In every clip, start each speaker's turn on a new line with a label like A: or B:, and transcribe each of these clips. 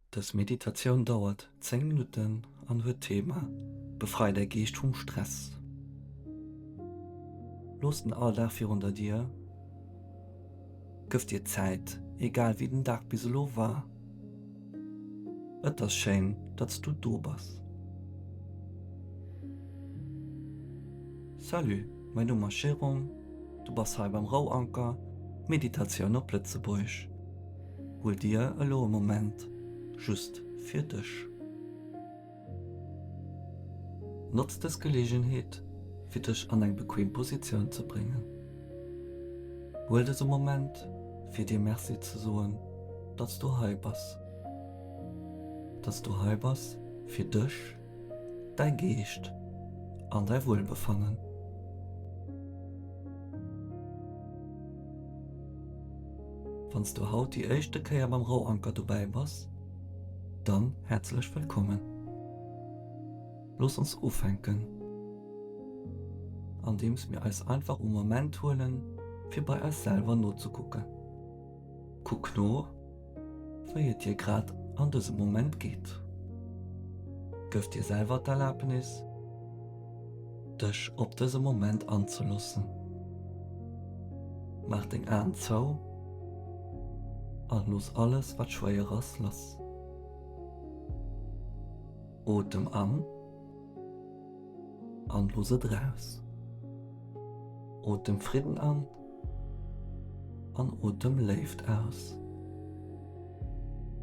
A: Dës Meditatioun dauert 10 Minutten an huet d'Thema Befrei däi Geescht vum Stress. Looss den Alldag virun der Dier, gëff dir Zäit, egal wéi den Dag bis elo war. Et ass schéin, datt s du do bass. Salut, mäin Numm ass Jérôme, du bass hei beim Rouanker, Meditatioun op Lëtzebuergesch. Huel dir elo e Moment just fir dech. Notz dës Geleegenheet fir dech an eng bequem Positioun ze bréngen. Huel dëse Moment fir dir Merci ze soen, datt s du hei bass. Datt s du hei bass fir dech, däi Geescht an däi Wuelbefannen. Wann s du haut déi éischte Kéier beim Rouanker dobäi bass, dann häerzlech wëllkommen. Looss ons ufänken, andeems mir eis einfach e Moment huelen, fir bei eis selwer nozekucken. Kuck no, wéi et dir grad an dësem Moment geet. Gëff dir selwer d'Erlabnis, dech op dëse Moment anzeloossen. Maach deng Aen zou an looss alles wat schwéier ass lass. Otem an an looss et raus. Otem Fridden an an otem Léift aus.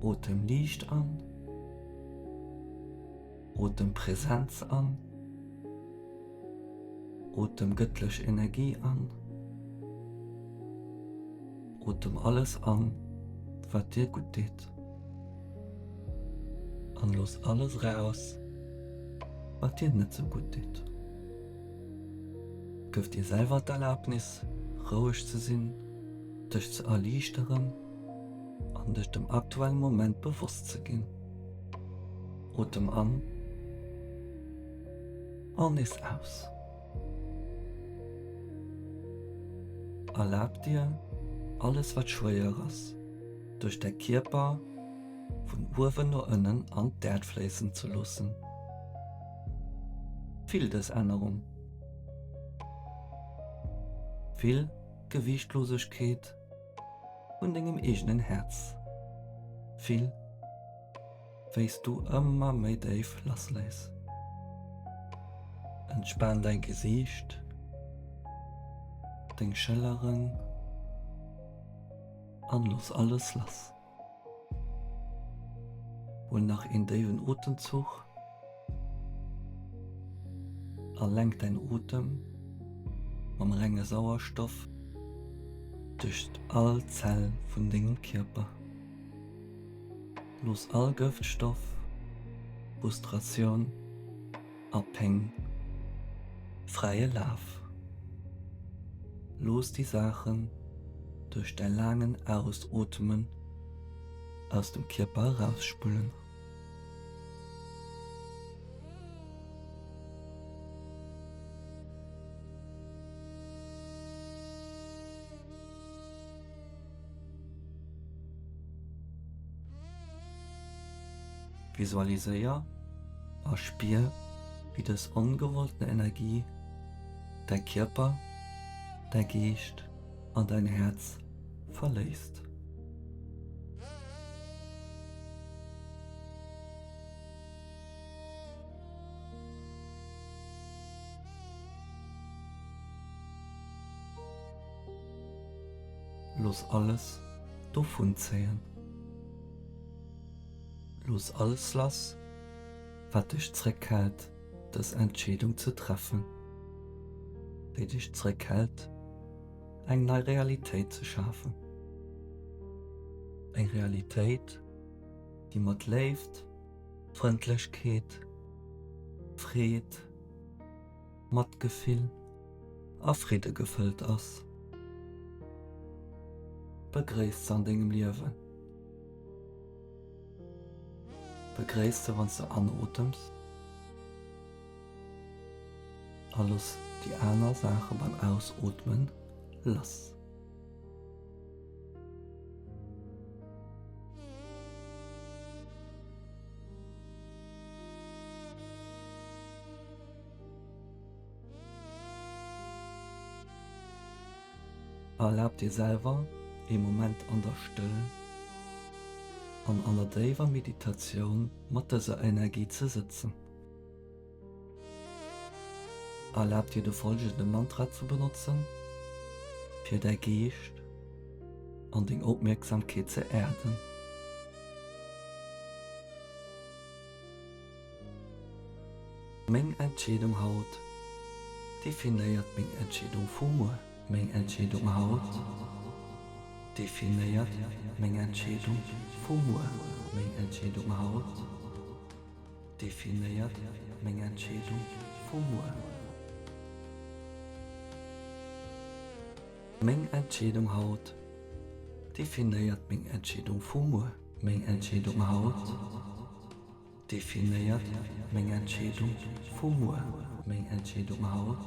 A: Otem Liicht an, otem Präsenz an, otem gëttlech Energie an, otem alles an, wat dir gutt deet. An looss alles raus, wat dir net sou gutt deet. Gëff dir selwer d'Erlabnis, roueg ze sinn, dech ze erliichteren an dech dem aktuellen Moment bewosst ze ginn. Otem an an nees aus. Erlab dir, alles wat schwéier ass, duerch däi Kierper vun uewen no ënnen an d'Äerd fléissen ze loossen. Fill dës Ännerung. Fill d'Gewiichtlosegkeet vun dengem eegenen Häerz. Fill, wéi s du ëmmer méi déif lassléiss. Entspan däi Gesiicht, deng Schëlleren an looss alles lass. Huel nach een déiwen Otemzuch a lenk däin Otem mam renge Sauerstoff duerch all Zell vun dengem Kierper. Looss all Gëftstoff, Frustratioun a Péng fräie Laf. Looss déi Saachen duerch däi laangen Ausootmen aus dem Kierper erausspullen. Visualiséier a spier, wéi dës ongewollten Energie däi Kierper, däi Geescht an däin Häerz verléisst. Looss alles dovunzéien. Looss alles lass, wat dech zréckhält, dës Entscheedung ze treffen, déi dech zréckhält, eng nei Realitéit ze schafen. Eng Realitéit, déi mat Léift, Frëndlechkeet, Freed, Matgefill a Fridde gefëllt ass. Begréiss se an dengem Liewen. Begréiss se wann s de anotems a looss déi aner Saache beim Ausootme lass. Erlab dir selwer ee Moment an der Stëll an an der déiwer Meditatioun mat dëser Energie ze sëtzen. Erlab dir de folgende Mantra ze benotzen, fir däi Geescht an deng Opmierksamkeet ze äerden. Meng Entscheedung haut definéiert meng Entscheedung vu muer. Meng Entscheedung haut definéiert meng Entscheedung vu muer. Meng Entscheedung haut definéiert meng Entscheedung vu muer. Meng Entscheedung haut definéiert meng Entscheedung vu muer. Meng Entscheedung haut definéiert meng Entscheedung vu muer. Meng Entscheedung haut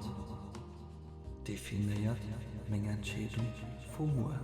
A: definéiert meng Entscheedung vu muer.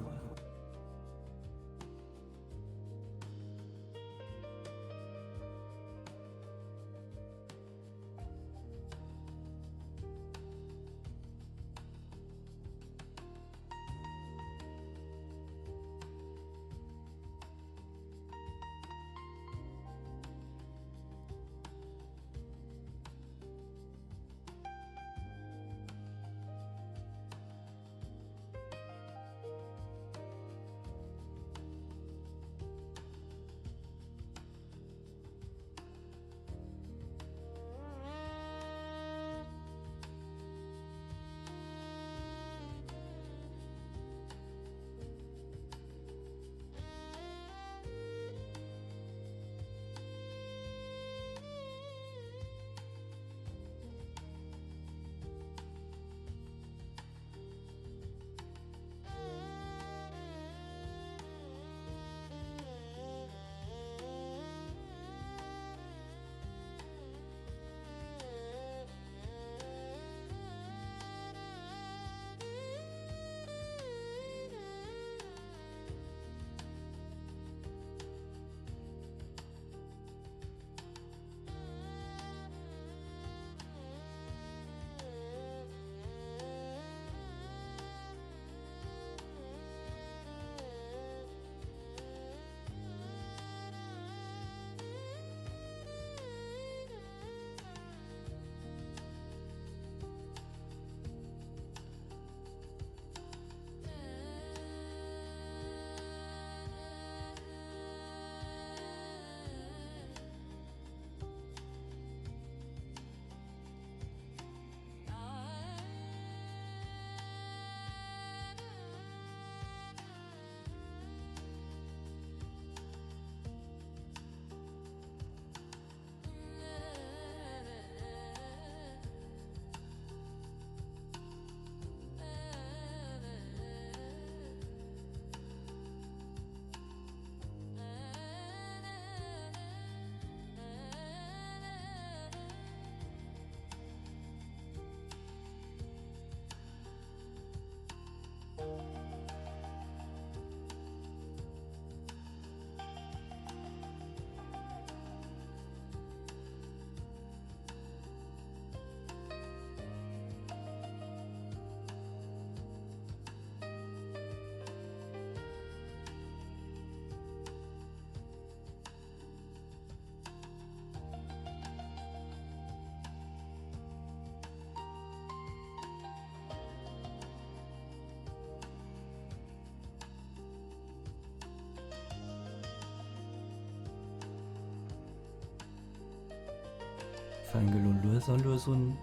A: Fänk elo lues a lues un,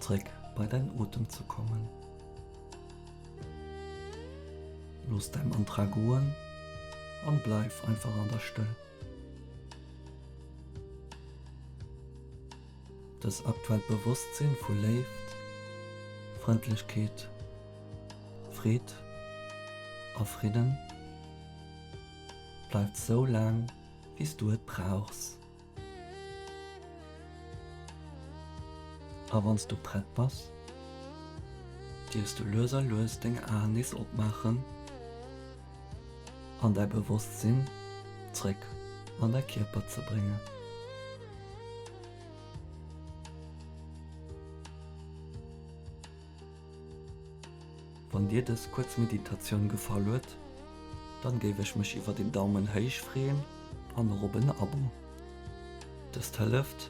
A: zréck bei däin Otem ze kommen. Looss däi Mantra goen an bleif einfach an der Stëll. Dës aktuellt Bewosstsinn vu Léift, Frëndlechkeet, Freed a Fridden bleift sou laang wéi s du et brauchs. A wann s du prett bass, dierfs du lues a lues deng Aen nees opmaachen an däi Bewosstsinn zréck an däi Kierper ze bréngen. Wann dir dës kuerz Meditatioun gefall huet, dann géif ech mech iwwert een Daumen héich freeën an och op en Abo. Dëst hëlleft,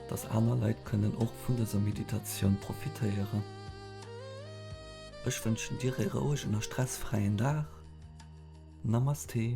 A: dass aner Leit kënnen och vun dëser Meditatioun profitéieren. Ech wënschen dir ee rouegen a stressfräien Dag. Namaste.